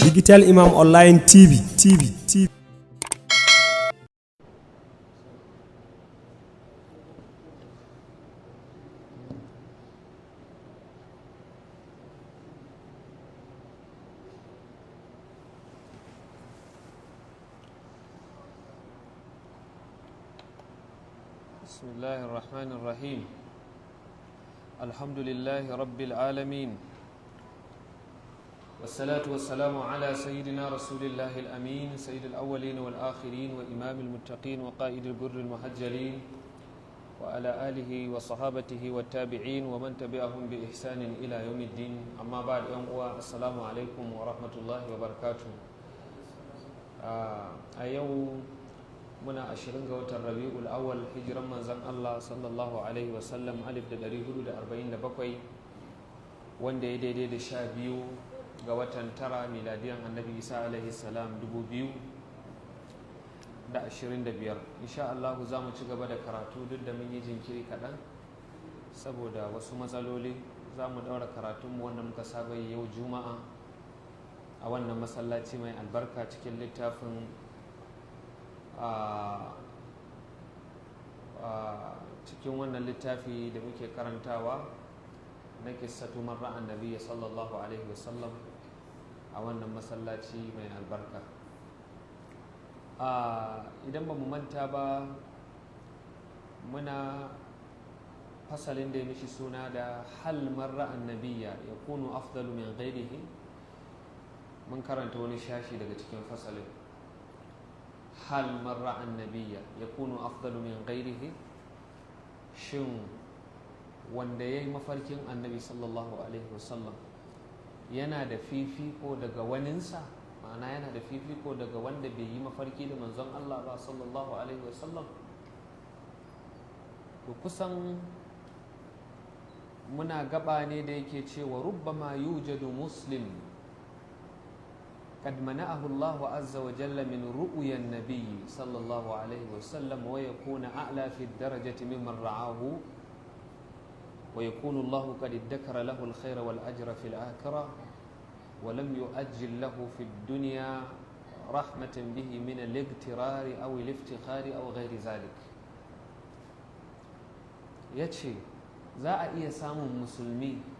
Digital Imam Online TV, TV, TV. بسم الله الرحمن الرحيم. الحمد لله رب العالمين، والصلاة والسلام على سيدنا رسول الله الأمين، سيد الأولين والآخرين، وإمام المتقين، وقائد البر المحجلين، وعلى آله وصحابته والتابعين ومن تبعهم بإحسان إلى يوم الدين. أما بعد، السلام عليكم ورحمة الله وبركاته. A yau muna 20 ga watan Rabi'ul Awwal, hijiran manzon Allah sallallahu alaihi wasallam 1447, wanda ya daidai da 12 ga watan 9, miladiyan Annabi Isa alaihi salam 2025. Insha Allah za mu ci gaba da karatu, duk da mun yi jinkiri kaɗan saboda wasu matsaloli. Za mu ɗaura karatunmu wanda muka saba yi yau Juma'a a wannan masallaci mai albarka, cikin littafin a cikin wannan littafi da muke karantawa na Qissatu Man Ra'a Nabiyya sallallahu alaihi wasallam, a wannan masallaci mai albarka. Idan ba mu manta ba, muna fasalin da ya mishi suna da "Hal man ra'a nabiyya yakunu afdalu min ghairihi?" Mun karanta wani shashi daga cikin fasalin "Hal man ra'a nabiyya yakunu afdalu min ghairihi?" Shin wanda ya yi mafarkin Annabi sallallahu alaihi wasallam yana da fifiko daga waninsa? Ma'ana, yana da fifiko daga wanda bai yi mafarki da manzon Allah ba sallallahu alaihi wasallam? To, kusan muna gaba ne da yake cewa rubbama yujadu muslim قد منعه الله عز وجل من رؤيا النبي صلى الله عليه وسلم، ويكون أعلى في الدرجة ممن رعاه، ويكون الله قد ادكر له الخير والأجر في الآخرة ولم يؤجل له في الدنيا رحمة به من الاغترار أو الافتخار أو غير ذلك. Yace za a iya samun musulmi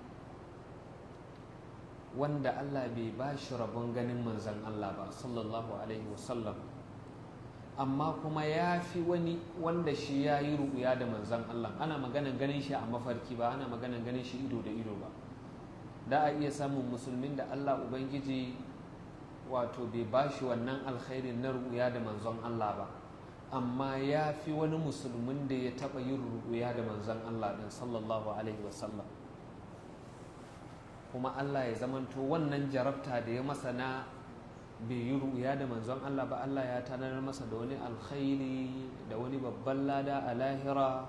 wanda Allah bai ba shi rabon ganin manzan Allah ba sallallahu alaihi wasallam, amma kuma ya fi wani wanda shi ya yi ru'uya da manzan Allah. Ana maganan ganin shi a mafarki ba, ana maganan ganin shi ido da ido ba. Da a iya samun musulmin da Allah Ubangiji wato bai ba shi wannan alkhairin na ru'uya da manzon Allah ba, amma ya fi wani musulmin da ya taɓa yin ru'uya da manzon Allah ɗin sallallahu alaihi wasallam. Kuma Allah ya zamanto wannan jarabta da ya masa na bai yi ru'ya da manzon Allah ba, Allah ya tanar masa da wani alkhairi da wani babban lada a lahira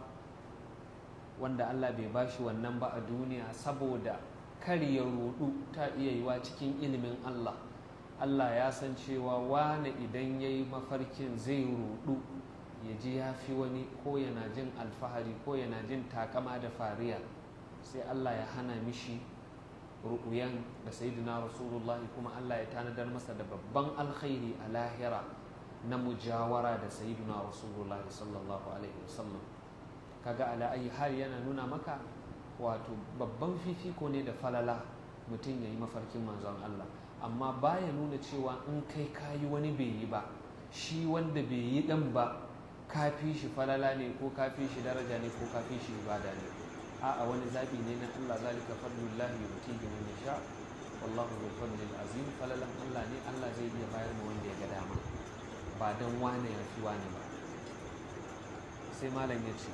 wanda Allah bai bashi wannan ba a duniya, saboda kar ya rudu. Ta iya yiwa cikin ilimin Allah, Allah ya san cewa wane idan ya yi mafarkin zai rudu, ya ji ya fi wani, ko yana jin alfahari, ko yana jin takama da fariya, sai Allah ya hana mishi ru'uyan da Sayyidina Rasulullah, kuma Allah ya tanadar masa da babban alkhairi a lahira na mujawara da Sayyidina Rasulullah sallallahu alaihi wasallam. Kaga, ala ayi hal, yana nuna maka wato babban fifiko ne da falala mutum ya yi mafarkin manzon Allah, amma baya nuna cewa in kai kayi wani bai yi ba, shi wanda bai yi ɗan ba ka fi shi falala ne, ko ka fi shi daraja ne, ko ka fi shi ibada ne. A'a, wani zabi ne na Allah. Zalika fadlullahi yu'tihi man yasha, wallahu dhul fadlil azim. Falalan Allah ne, Allah zai iya bayar ma wanda ya ga dama, ba dan wane ya fi wane ba. Sai malam ya ce: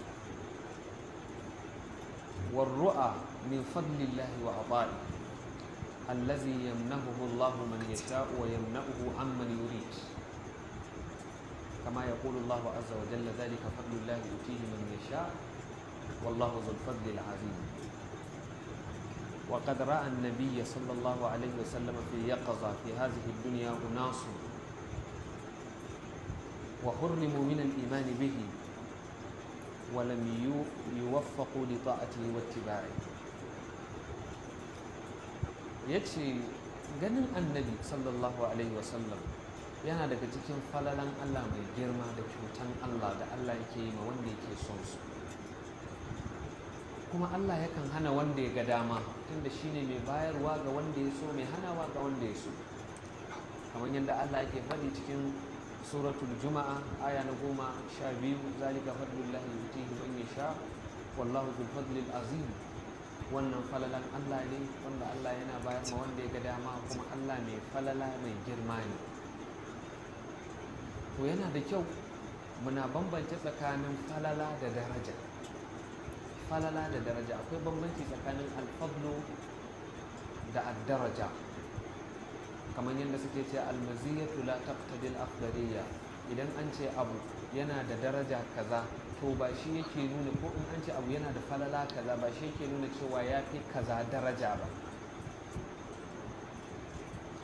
"Warru'a min fadlillahi wa ata'i allazi yamnahu Allah man yasha wa yamna'uhu amman yurid, kama yaqulu Allah azza wa jalla: dhalika fadlullahi yu'tihi man yasha, والله ذو الفضل العظيم. وقد رأى النبي صلى الله عليه وسلم في يقظة في هذه الدنيا أناس وحرموا من الإيمان به ولم يوفقوا لطاعته واتباعه." Yace Ganin Annabi sallallahu alaihi wasallam yana daga cikin falalan Allah mai girma da kyautan Allah da Allah yake yi ma wanda yake son su. Kuma Allah yakan hana wanda ya ga dama, tunda shine mai bayarwa ga wanda ya so, mai hanawa ga wanda ya so, kamar yadda Allah yake faɗi cikin Suratul Juma'a, aya na 12: "Zalika fadlullahi yutihi man yasha, wallahu dhul fadlil azim." Wannan falalan Allah ne wanda Allah yana bayar ma wanda ya ga dama, kuma Allah mai falala mai girma ne. To, yana da kyau muna bambance tsakanin falala da daraja. Falala da daraja, akwai bambanci tsakanin alfadlu da addaraja. Kamar yadda suke ce, almaziyatu la taqtadi al-afdaliyya. Idan an ce abu yana da daraja kaza, to ba shi yake nuna, ko in an ce abu yana da falala kaza, ba shi yake nuna cewa ya fi kaza daraja ba.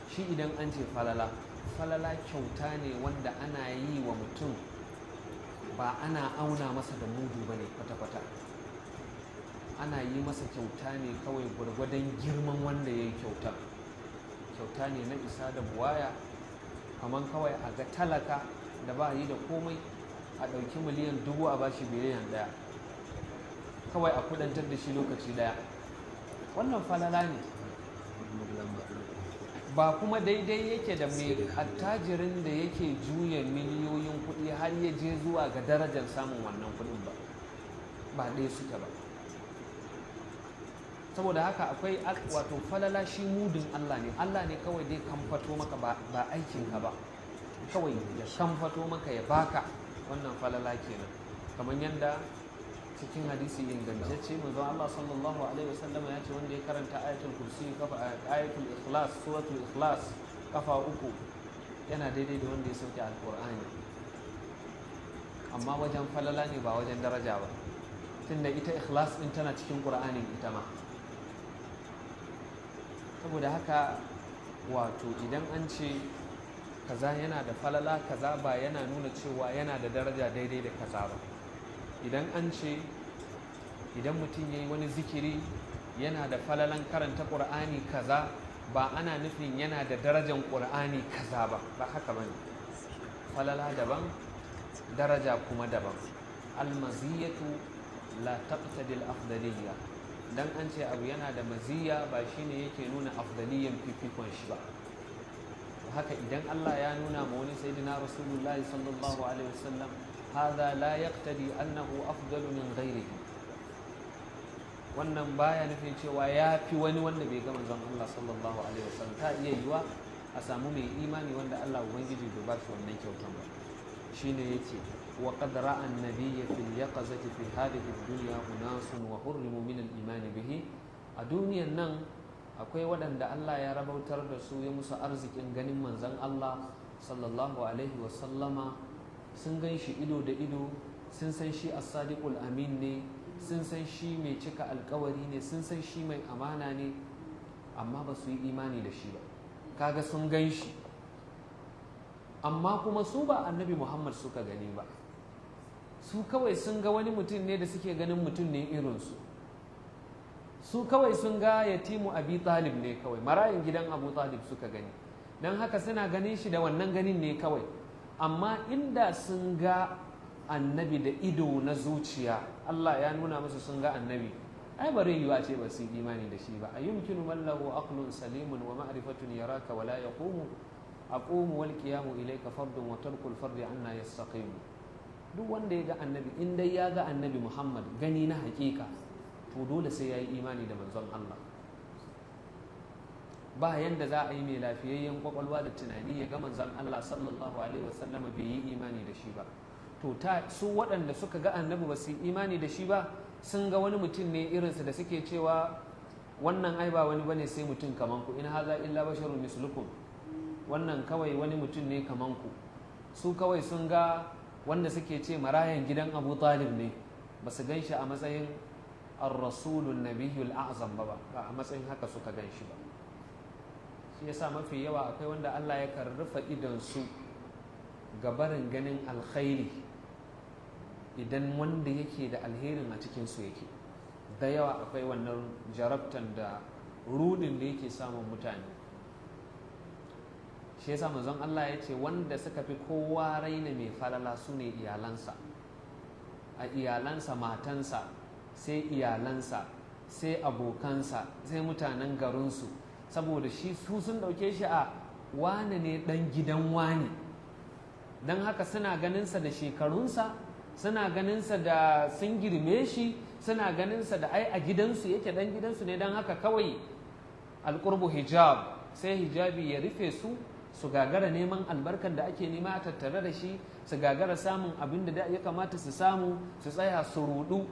Shi idan an ce falala, falala kyauta ne wanda ana yi wa mutum, ba ana auna masa da mudu ba ne kwata-kwata. Ana yi masa kyauta ne kawai gwargwadon girman wanda ya yi kyauta. Kyauta ne na isa da buwaya, kamar kawai a ga talaka da ba yi da komai, a ɗauki miliyan 1000 a bashi biliyan 1, kawai a kudantar da shi lokaci ɗaya. Wannan falala ne, ba kuma daidai yake da mai attajirin da yake juya miliyoyin kuɗi har ya je zuwa ga darajar samun wannan kuɗin ba. Ba ɗaya suke ba. Saboda haka akwai wato falala, shi mudun Allah ne. Allah ne kawai dai kamfato maka, ba aikinka ba, kawai ya kamfato maka ya baka. Wannan falala kenan. Kamar yadda cikin hadisi ingantacce, manzon Allah sallallahu alaihi wasallam ya ce wanda ya karanta Ayatul Kursi kafa, Ayatul Ikhlas, Suratul Ikhlas kafa uku, yana daidai da wanda ya sauke Alqur'ani. Amma wajen falala ne, ba wajen daraja ba, tunda ita Ikhlas din tana cikin Qur'anin ita ma. Saboda haka, wato idan an ce kaza yana da falala kaza, ba yana nuna cewa yana da daraja daidai da kaza ba. Idan an ce idan mutum ya yi wani zikiri yana da falalan karanta Ƙur'ani kaza, ba ana nufin yana da darajan Ƙur'ani kaza ba. Ba haka ba ne. Falala daban, daraja kuma daban. Almaziyatu la taqtadi al-afdaliyya. Dan an ce abu yana da maziyya, ba shine yake nuna afdaliyan, fifikon shi ba. Haka idan Allah ya nuna ma wani Sayyidina Rasulullahi sallallahu alaihi wasallam, hadha la yaqtadi annahu afdalu min ghairihi. Wannan baya nufin cewa ya fi wani wanda bai ga manzon Allah sallallahu alaihi wasallam. Ta iya yiwa a samu mai imani wanda Allah Ubangiji bai ba shi wannan kyautan ba. Shine yace: wa qad ra'a an-nabiyya fil yaqazati fi hadhihi ad-dunya unasun wa hurrimu min al-iman bihi. A duniyan nan akwai waɗanda Allah ya rabautar da su, ya musu arzikin ganin manzon Allah sallallahu alaihi wasallama. Sun gan shi ido da ido, sun san shi as-sadiqul amin ne, sun san shi mai cika alkawari ne, sun san shi mai amana ne, amma ba su yi imani da shi ba. Kaga sun gan shi, amma kuma su ba Annabi Muhammad suka gani ba. Su kawai sun ga wani mutum ne da suke ganin mutum ne irinsu. Su kawai sun ga yatimu Abi Talib ne kawai, marayin gidan Abu Talib suka gani. Don haka suna ganin shi da wannan ganin ne kawai. Amma inda sun ga Annabi da ido na zuciya, Allah ya nuna musu sun ga Annabi, ai bare yiwa ce ba su yi imani da shi ba. A yumkinu man lahu aqlun salimun wa ma'rifatun yaraka wa la yaqumu? Aqumu wal qiyamu ilayka fardun wa tarkul fardi anna yastaqim. Duk wanda ya ga Annabi, in dai ya ga Annabi Muhammad gani na hakika, to dole sai ya yi imani da manzon Allah. Ba yanda za a yi mai lafiyayyen kwakwalwa da tunani ya ga manzon Allah sallallahu alaihi wasallam bai yi imani da shi ba. To, ta su waɗanda suka ga Annabi ba su yi imani da shi ba, sun ga wani mutum ne irinsu da suke cewa wannan ai ba wani bane sai mutum kaman ku, in haza illa basharun mislukum, wannan kawai wani mutum ne kaman ku. Su kawai sun ga wanda suke ce marayan gidan Abu Talib ne, ba su gan shi a matsayin ar-rasulun nabiyul a'zam ba. Ba a matsayin haka suka gan shi ba. Shi yasa mafi yawa akwai wanda Allah ya kan rufe idon su ga barin ganin alkhairi idan wanda yake da alherin a cikin su yake. Da yawa akwai wannan jarabtan da rudin da yake samun mutane. Shi yasa manzon Allah ya ce wanda suka fi kowa raina mai falala su ne iyalansa. A iyalansa matansa, sai iyalansa, sai abokansa, sai mutanen garinsu. Saboda shi su sun dauke shi a wane ne, dan gidan wane. Don haka suna ganinsa da shekarunsa, suna ganinsa da sun girme shi, suna ganinsa da ai a gidansu yake, dan gidansu ne. Don haka kawai alƙurbu hijab, sai hijabi ya rufe su, su gagara neman albarkan da ake nema a tattare da shi, su gagara samun abin da ya kamata su samu, su tsaya su rudu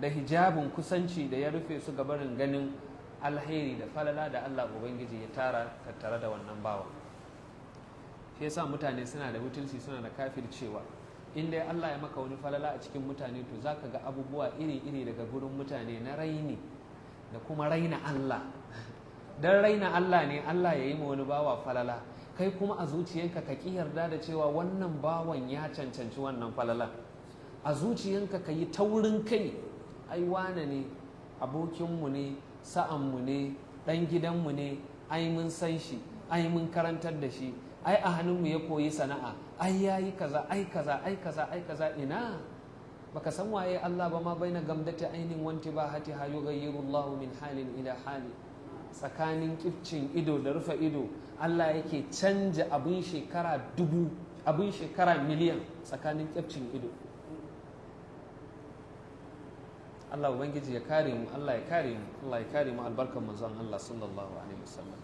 da hijabin kusanci da ya rufe su gabarin ganin alheri da falala da Allah Ubangiji ya tara tattare da wannan bawa. Shi yasa mutane suna da butulci, suna da kafircewa. In dai Allah ya maka wani falala a cikin mutane, to zaka ga abubuwa iri-iri daga gurin mutane na raini da kuma raina Allah. Dan raina Allah ne Allah ya yi ma wani bawa falala, kai kuma a zuciyanka ka ƙi yarda da cewa wannan bawan ya cancanci wannan falala. A zuciyanka ka yi taurin kai: ai wane ne, abokinmu ne, sa'anmu ne, ɗan gidanmu ne, ai mun san shi, ai mun karantar da shi, ai a hannunmu ya koyi sana'a, ai yayi kaza, ai kaza, ai kaza, ai kaza. Ina, baka san waye Allah ba. Ma baina gamdati ainin wanti ba hati ha yughayyiru Allah min halin ila hali. Tsakanin kifcin ido da rufe ido Allah yake canja abin shekara 1000, abin shekara miliyan, tsakanin kifcin ido. Allah Ubangiji ya kare mu, Allah ya kare mu, Allah ya kare mu albarkan manzon Allah sallallahu alaihi wasallam.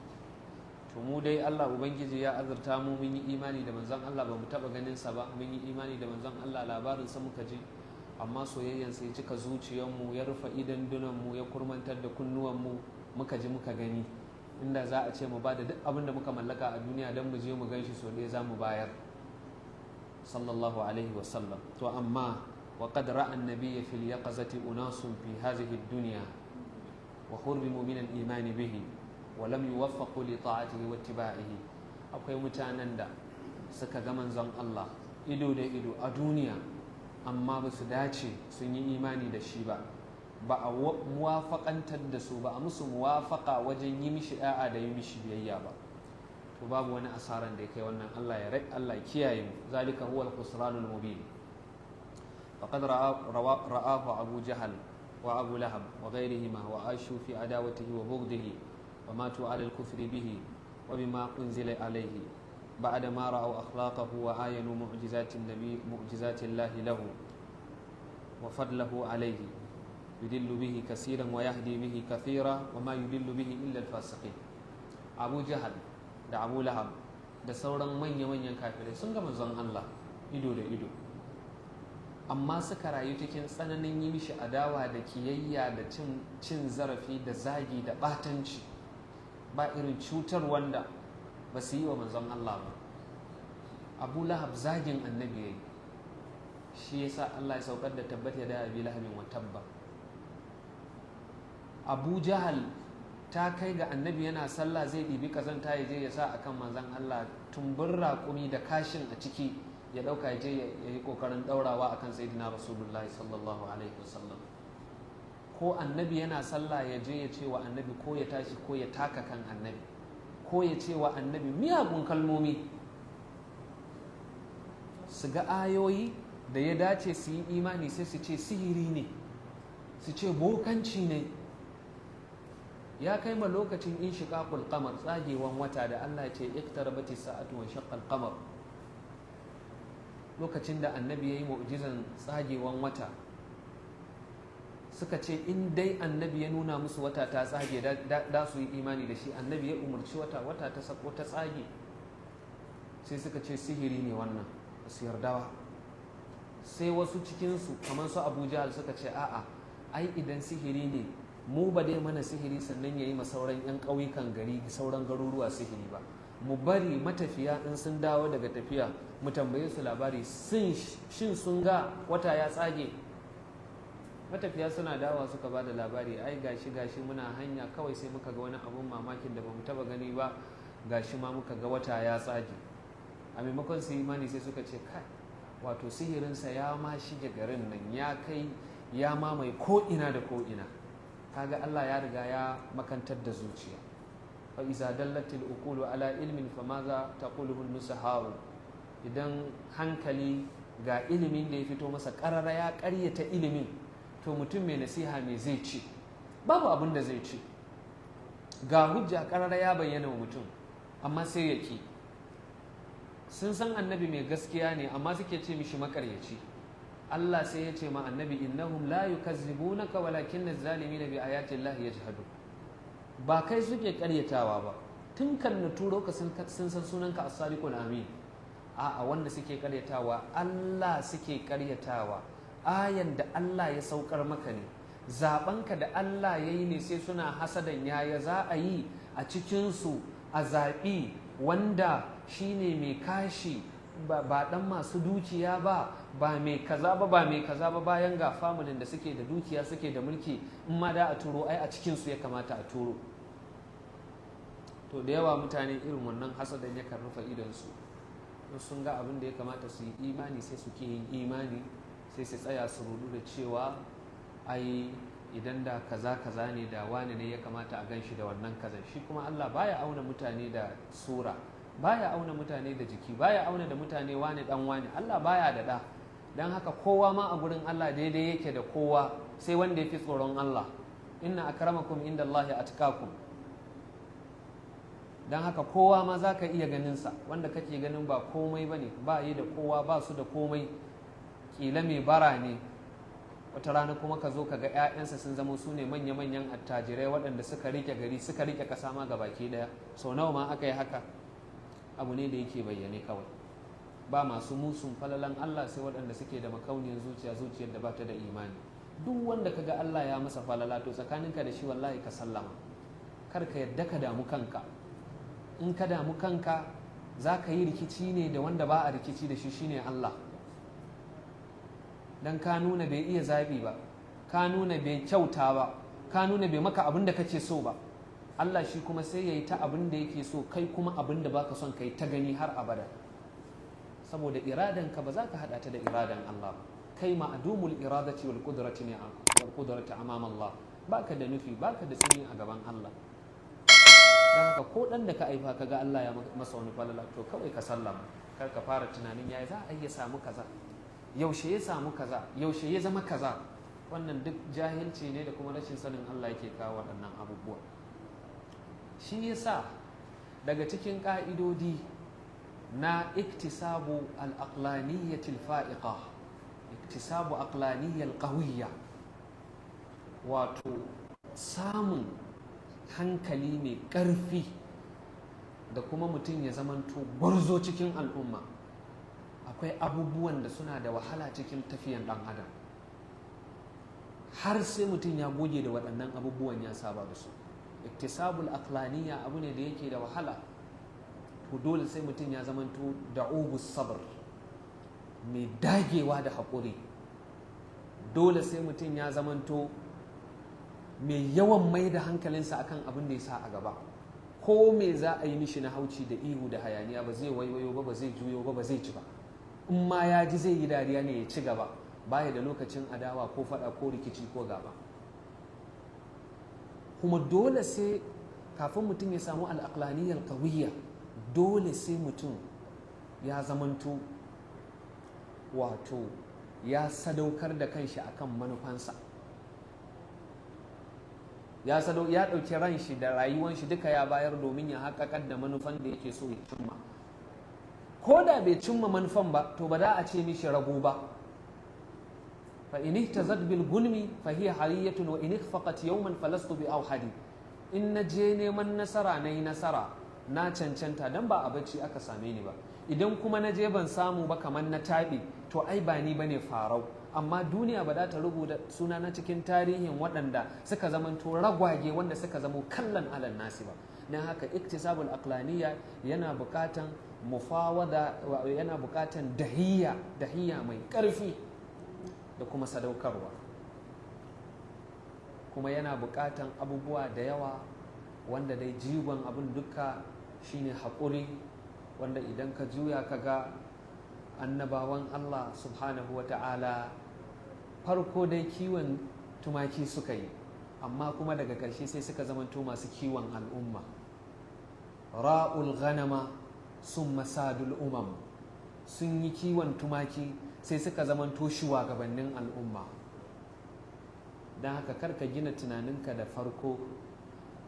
To mu dai Allah Ubangiji ya azurta mu, mun yi imani da manzon Allah. Ba mu taba ganin sa ba, mun yi imani da manzon Allah, labarin sa muka ji, amma soyayyan sa ya cika zuciyar mu, ya rufe idan dunan mu, ya kurmantar da kunnuwan mu, muka ji muka gani. Inda za a ce mu ba da duk abin da muka mallaka a duniya don mu je mu gan shi so ɗaya, za mu bayar, sallallahu alaihi wasallam. To amma وقد رأى النبي في اليقظة أناس في هذه الدنيا وحرموا من الإيمان به ولم يوفقوا لطاعته واتباعه. Akwai mutanen da suka ga manzon Allah ido da ido a duniya, amma ba su dace sun yi imani da shi ba, ba a muwafaƙantar da su ba, a musu muwafaƙa wajen yi mishi da'a da yi mishi biyayya ba. To babu wani asaran da ya kai wannan. Allah ya rai, Allah ya kiyaye mu. Zalika huwa al-khusranul mubin. فقد رآه أبو جهل وأبو لهب وغيرهما وعاشوا في عداوته وبغضه وماتوا على الكفر به وبما أنزل عليه بعدما رأوا أخلاقه وعاينوا معجزات النبي، معجزات الله له وفضله عليه. يضل به كثيرا ويهدي به كثيرا وما يضل به إلا الفاسقين. أبو جهل da Abu Lahab da sauran manya-manyan kafirai sun ga manzon Allah ido da ido, amma suka rayu cikin tsananin yi mishi adawa da kiyayya da cin zarafi da zagi da batanci. Ba irin cutar wanda ba su yi wa manzon Allah ba. Abu Lahab zagin Annabi ya yi, shi yasa Allah ya saukar da tabbat yada abi lahabin wa tabba. Abu Jahal ta kai ga Annabi yana sallah zai ɗibi kazanta ya je ya sa akan manzon Allah, tumbin raƙumi da kashin a ciki, ya ɗauka ya je ya yi ƙoƙarin ɗaurawa akan Sayyidina Rasulullahi sallallahu alaihi wasallam. Ko Annabi yana sallah ya je ya ce wa Annabi ko ya tashi ko ya taka kan Annabi, ko ya ce wa Annabi miyagun kalmomi. Su ga ayoyi da ya dace su yi imani, sai su ce sihiri ne, su ce bokanci ne. Ya kai ma lokacin inshiqaqul qamar, tsagewan wata da Allah ya ce iqtarabati sa'atu wa shaqqal qamar, lokacin da Annabi ya yi mu'jizan tsagewan wata, suka ce in dai Annabi ya nuna musu wata ta tsage da su yi imani da shi. Annabi ya umarci wata, wata ta sako ta tsage, sai suka ce sihiri ne wannan, ba su yarda ba. Sai wasu cikinsu kamar su Abu Jahal suka ce a'a, ai idan sihiri ne mu ba dai mana sihiri sannan ya yi ma sauran 'yan ƙauyukan gari, sauran garuruwa sihiri ba. Mu bari matafiya in sun dawo daga tafiya mu tambaye su labari, shin sun ga wata ya tsage? Matafiya suna dawa suka ba da labari: ai gashi gashi, muna hanya kawai sai muka ga wani abun mamakin da bamu taba gani ba, gashi ma muka ga wata ya tsage. A maimakon su imani sai suka ce kai, wato sihirinsa ya ma shige garin nan, ya kai ya mamaye ko ina da ko ina. Kaga Allah ya riga ya makantar da zuciya. Fa iza dallatil uqulu ala ilmin fa maza taquluhu nusaharu. Idan hankali ga ilimin da ya fito masa karara ya karyata ilimin, to mutum mai nasiha mai zai ce? Babu abin da zai ce. Ga hujja karara ya bayyana wa mutum, amma sai ya ki. Sun san annabi mai gaskiya ne, amma suke ce mishi makaryaci. Allah sai ya ce ma annabi: "Innahum la yukazzibunaka walakin az-zalimina bi ayati Allah yajhadu." Ba kai suke karyatawa ba, tun kan na turo ka sun san sunanka as-sadiqul amin. A'a, wanda suke karyatawa Allah suke karyatawa. Ayan da Allah ya saukar maka ne, zabanka da Allah ya yi ne, sai suna hasadan yaya za a yi a cikinsu a zaɓi wanda shine mai kashi, ba ɗan masu dukiya ba, ba mai kaza ba, ba mai kaza ba, bayan ga familin da suke da dukiya, suke da mulki. In ma da a turo, ai a cikinsu ya kamata a turo. To da yawa mutane irin wannan hasadan yakan rufe idonsu. In sun ga abin da ya kamata su yi imani, sai su yin imani, sai su tsaya su rudu da cewa ai idan da kaza kaza ne, da wani ne ya kamata a gan shi da wannan kaza. Shi kuma Allah baya auna mutane da sura, baya auna mutane da jiki, baya auna da mutane wani dan wani. Allah baya da da. Don haka kowa ma a gurin Allah daidai yake da kowa, sai wanda ya fi tsoron Allah. "Inna akramakum inda Allahi atqakum." Don haka kowa ma za ka iya ganinsa, wanda kake ganin ba komai ba ne, ba yi da kowa, ba su da komai, kila mai bara ne, wata rana kuma ka zo ka ga 'ya'yansa sun zama su ne manya-manyan attajirai waɗanda suka rike gari, suka rike ƙasa ma baki ɗaya. Sau nawa ma aka yi haka? Abu ne da yake bayyane kawai. Ba masu musun falalan Allah sai waɗanda suke da makauniyar zuciya, zuciyar da ba ta da imani. Duk wanda ka ga Allah ya masa falala, to tsakaninka da shi wallahi ka sallama. Kar ka yadda ka damu kanka. In ka damu kanka, za ka yi rikici ne da wanda ba a rikici da shi, shine Allah. Dan ka nuna bai iya zabi ba, ka nuna bai kyauta ba, ka nuna bai maka abin da kake so ba. Allah shi kuma sai ya yi ta abin da yake so, kai kuma abin da baka son kai ta gani har abada, saboda iradanka ba za ka hada ta da iradan Allah ba. Kai ma'dumul iradati wal qudrati ne, wal qudrati amama Allah. Baka da nufi, baka da tsini a gaban Allah. Dan haka ko dan da ka aifa kaga Allah ya masa wani falala, to kawai ka sallama. Kar ka fara tunanin yaya za a iya samu kaza, yaushe ya samu kaza, yaushe ya zama kaza. Wannan duk jahilci ne da kuma rashin sanin Allah yake kawo waɗannan abubuwa. Shi yasa daga cikin ƙa'idodi na iktisabu al-aqlaniyyatil fa'iqa, iktisabu aqlaniyyal qawiyya, wato samun hankali mai ƙarfi da kuma mutum ya zamanto gwarzo cikin al'umma, akwai abubuwan da suna da wahala cikin tafiyan ɗan adam, har sai mutum ya goge da waɗannan abubuwan, ya saba da su. Iktisabul aqlaniya abu ne da yake da wahala. To dole sai mutum ya zamanto da'ubus sabr, mai dagewa da haƙuri. Dole sai mutum ya zamanto mai yawan mai da hankalinsa akan abin da ya sa a gaba. Ko me za a yi mishi na hauci da ihu da hayaniya, ba zai waiwayo ba, ba zai juyo ba, ba zai ci ba. In ma ya ji, zai yi dariya ne ya ci gaba. Baya da lokacin adawa ko fada ko rikici ko gaba. Kuma dole sai kafin mutum ya samu al'aqlaniyyar qawiyya, dole sai mutum ya zamanto wato ya sadaukar da kanshi akan manufansa, ya sadau ya ɗauki ran shi da rayuwan shi duka ya bayar domin ya haƙaƙar da manufan da yake so ya cimma. Ko da bai cimma manufan ba, to ba za a ce mishi rago ba. Fa in ihtazat bil gunmi fa hiya hariyatun, wa in ikhfaqat yawman falastu bi awhadi. In na je neman nasara, na yi nasara, na cancanta, dan ba a bacci aka same ni ba. Idan kuma na je ban samu ba, kamar na taɓe, to ai ba ni bane farau. Amma duniya ba za ta rubuta suna na cikin tarihin waɗanda suka zamanto ragwage, wanda suka zamo kallan alal nasi ba. Don haka iktisabul aqlaniya yana buƙatan mufawada, yana buƙatan dahiya, dahiya mai ƙarfi da kuma sadaukarwa. Kuma yana buƙatan abubuwa da yawa, wanda dai jigon abin duka shine haƙuri, wanda idan ka juya ka ga annabawan Allah subhanahu wa ta'ala, farko dai kiwon tumaki suka yi, amma kuma daga ƙarshe sai suka zamanto masu kiwon al'umma. Ra'ul ghanama summa sadul umam. Sun yi kiwon tumaki, sai suka zamanto shugabannin al'umma. Don haka, kar ka gina tunaninka da farko,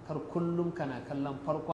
kar kullum kana kallon farkon.